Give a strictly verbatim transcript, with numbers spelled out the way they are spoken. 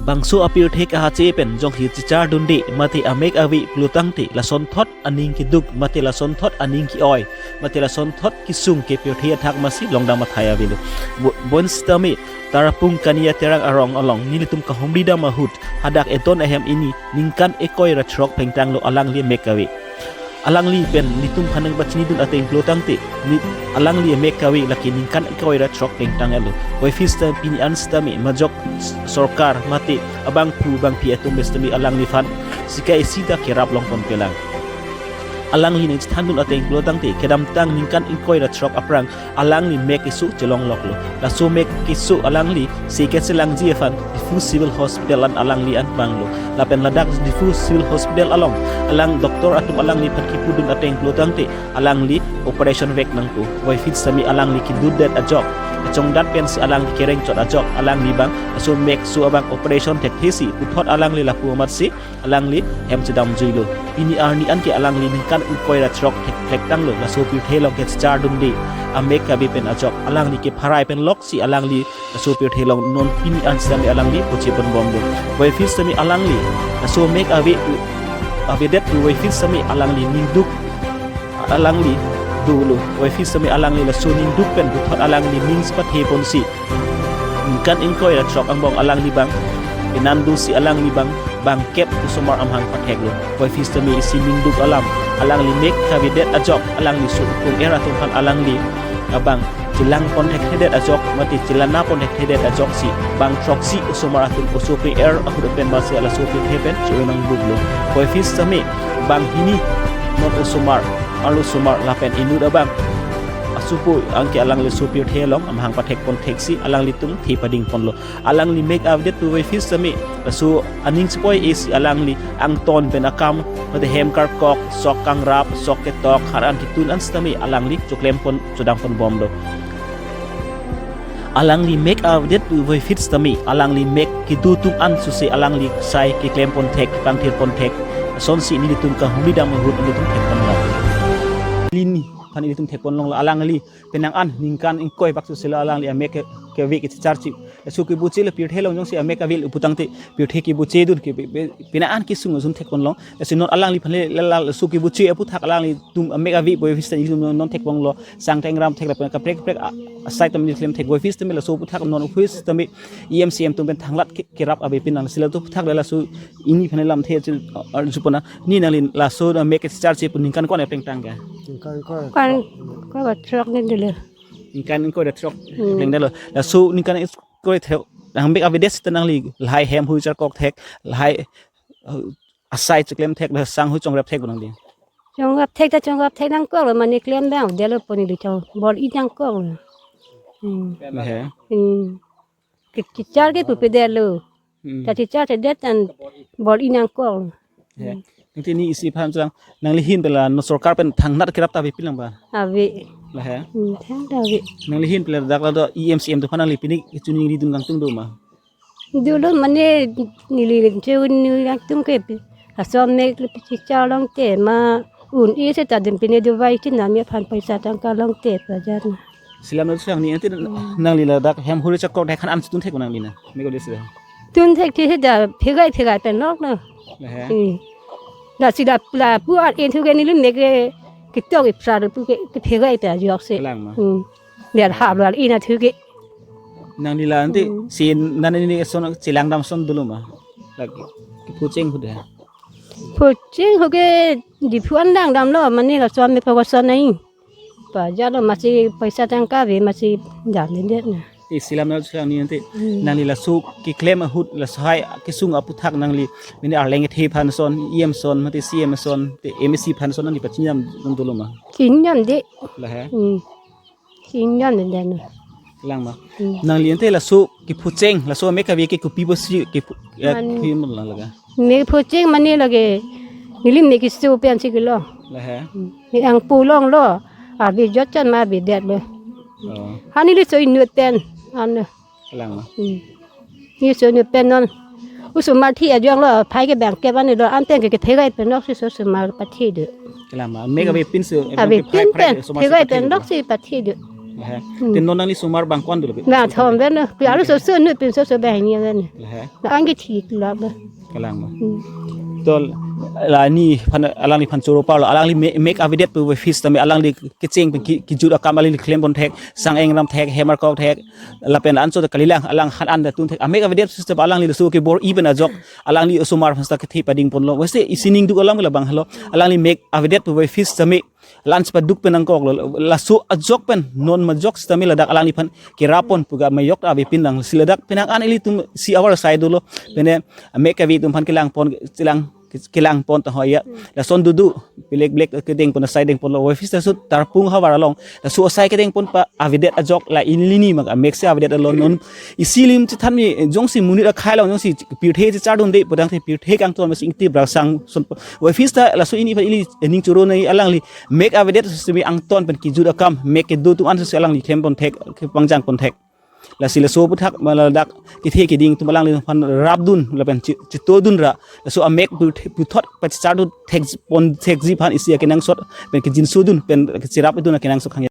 Bangso apirthe kahache pen jongsi chichar dunde mate amek ave pulotangte lasonthot aning keduk mate lasonthot aning ke-oi mate lasonthot kesung ke pirthe athak masi longdam athai avelo. Bo-, bonsitame Tarapung Kania Terang arong along nelitum kahumri dam ahut hadak eton ahem ini ningkan ingkoi ra throk pengtanglo alangli mek ave. Alangli pen nelitum phanang pachinidun ateng pulotangte ni alangli mek ave lake ningkan ingkoi ra throk pengtanglo. Puvoiphit sitame pini an sitame majok s-, sorkar mate abangphu bangphi atum sitame alangliphan sika isi ta kerap longponpelang. Alangli nangchethandun ateng pulotangte kedamtang ningkan ingkoi ra throk aphrang alangli mek keso chelongloklo. Laso mek keso alangli si kachelangji aphan Diphu Civil Hospital an alangli an vanglo. Lapen ladak Diphu Civil Hospital along alang doctor atum alangliphan kipudun ateng pulotangte alangli operation vek nangpo. Puvoiphit sitame alangli kedundet ajok, kachongdat pensi alangli kerengchot ajok, alangli bang laso mek keso abang operation thekthesi puthot alangli lapu amatsi alangli hem chedamjuilo. Pini arni anke alangli ningkan ingkoi ra throk thek-, thektanglo laso pirthe along ke chichar dunde amek ave pen ajok. Alangli kepharai pen loksi alangli laso pirthe along non pini an sitame alangli pocheponbomlo. Puvoiphit sitame alangli laso mek ave, avedet pu puvoiphit sitame alangli ningduk alangli dolo. Puvoiphit sitame alangli laso ningduk pen puthot alangli ning chepatheponsi ningkan ingkoi ra throk angbong alangli bang penan dosi alangli bang bangkep osomar amahang patheklo. Puvoiphit sitame isi ningduk alam, alangli mek kavedet ajok alangli so kung-er atum aphan alangli abang chelangpon thekthedet ajok mate chelangpon thekthedet ajoksi bang throksi osomar atum oso kung-er ahut pen masi laso pirthe pen cho-o nangbuklo. Puvoiphit sitame banghini non osomar, arlo osomar lapen inut abang asupo anke alangli laso pirthe along amahang pathekpon theksi alanglitum the padingponlo. Alangli mek avedet pu puvoiphit sitame laso aning chepoi-esi alangli angton pen akam mate hem karkok, sok kangrap, sok ketok, har an ketun an sitame alangli choklempon chodamponbomlo. Alangli mek avedet pu puvoiphit sitame alangli mek kedo atum an suse alangli sai keklempon thek, kepangthirpon thek. Lasonsi nelitum kahumri dam ahut nelitum thekponlo. Lini aphan nelitum thekponlonglo alangli penang an ningkan ingkoi bak suse lo alangli amek ke, kave kechecharchi. Laso kebuche lo pirthe along jongsi amek ave putangte pirthe kebuche dun ke be, be, penang an kesung ason thekponlong. Lasi non alangliphan le la, la, laso kebuche aputhak alanglitum amek ave puvoiphit sitame nelitum non, non thekponlo. Sang tengram thek lapen kaprek kaprek a, asai atum nelitum thek puvoiphit sitame laso aputhak non office sitame E M C M atum pen thanglat ke, kerap ave pinang sila atum aputhak le laso ini aphan lamthe chu, a, arjupona ni nangli laso amek kechecharchi pu ningkan ko-an pengtang ke? Ningkan ko-an, ko-an throk ni dolo. Ningkan ko-an throk Hmm. pengtanglo. Laso ningkan ko-an throk amek avedet sita nangli lahai hem hui charkok thek, lahai, uh, asai cheklem thek, sang hui chongrap thek nangli. Chongrap thek ta chongrap thek nangkoklo mane klem dang delo poni di chong bor-i nangkoklo. Hmm. He. Hmm. Ke chichar ke pupe delo. Hmm. Ta chichar chedet an bor-i nangkoklo. He. Nangte ni isi aphan chang nangli ahin pen la non sorkar pen thangnat kerap ta ave pinang ba? Ave. La he. Hmm, thang ta ave. Nangli ahin pen la dak la do E M C M atum aphan nangli pini kechoningridun kangtung do ma? Dolo mane neli choningri kangtung ke pi. Aso amek le chichar longte ma un-e seta dun pine dovai chinam aphan paisa tangka longte pajar na. Sila no sang ni ante Hmm. nangli ladak hem huri chakok dai khan an tun thek nangli na. Meko desi. Tun thekthe da phegai phegai pen lok na. La he. Hmm. Lasi la la pu ar-en thu ke neli mek ke ketok iphra pu ke, ke phegai ta joksi. Kelang ma. Hmm. Liar hap lo ar-en thu ke. Nangli la ante Hmm. si nani ni son chelang dam ason dolo ma. Lake kephucheng hu da. Phucheng hu ke Diphu an dang damlo mane laso amek pho koson nai. Pajar lo masi paisa tangka ave masi damdedet na. Isi alam nangli sang ni ante Hmm. nangli laso keklem ahut laso hai kesung aputhak nangli mane arleng kethe aphan ason, E M ason, mate C M ason, te M A C aphan ason nangli pachinidam dolo ma? Chinidamde. La he. Hmm. Chinidamde na. Kelang ma. Hmm. Nangli ante laso kephucheng, laso amek ave ke kopi pusi kephu-, ya, Man- kopi mo lang laga. Mek phucheng mane lake neli mek keso pensi kelong. La he. Hmm. Mek angpu longlo. Ave jotchan ma avedetlo. Oh. Ha neli so inut pen. Ano. Kelang ma. Hmm. Neli so inut pen non. Osomar thi ajonglo, phai ke bangkep an dolo, an pen ke kephegai pen loksi so osomar pathi do. Kelang ma. Mek Hmm. ave pinso, Ave pin pen, phegai pen loksi pathi do. He. Hmm. Te non nangli osomar bang ko-an dolo? Bang thom pen lo. Pi aru so so nu pin so so bang ni pen. He. La angke thik la ba. Kalang ba. Hmm. To la neliphan, alangliphan choro parlo. Alangli me-, mek avedet pu office tame alangli kecheng pen ki, kejut akam alangli klem pon thek, sang engram thek, hammer kok thek. Lapen anso ta kalilang alang han an ta tun thek. Amek avedet system alangli laso kebor-i pen ajok alangli osomar aphan ta kethe pading ponlo. Wese isi ningduk alam ke labang helo. Alangli mek avedet pu office tame lunch paduk pen nangkoklo. Laso ajok pen non majok sitame ladak alangliphan kerap pon pu ga majok ta ave pin lang. Si ladak penang an ilitum si awar sai dolo. Pene mek kave atum aphan kelang pon, kelang, kelang pon ta hoya. Lason dudu bilek bilek kedeng pon, asai deng ponlo. Office ta laso Tarpung havar along. Laso asai kedeng pon pa avedet ajok la ili hini mak amek si avedet along non. Isi alim chethan mi jongsi monit akhei along jongsi pirthe chechardunde pu tangte pirthe kangton masi ingti brasang son. Office ta laso ili ili ning choro nai alangli mek avedet sitame angton pen kejut akam mek kedo atum an si alangli klem pon thek, kepangjang pon thek. Lasi laso aphuthak ma ladak kethe keding atum alangliphan rapdun lapen che-, chetodun ra. Laso amek pu, puthot pachechardu thek pon thekji aphan isi akenangsot pen kejinsodun pen kecherapdun akenangsot khang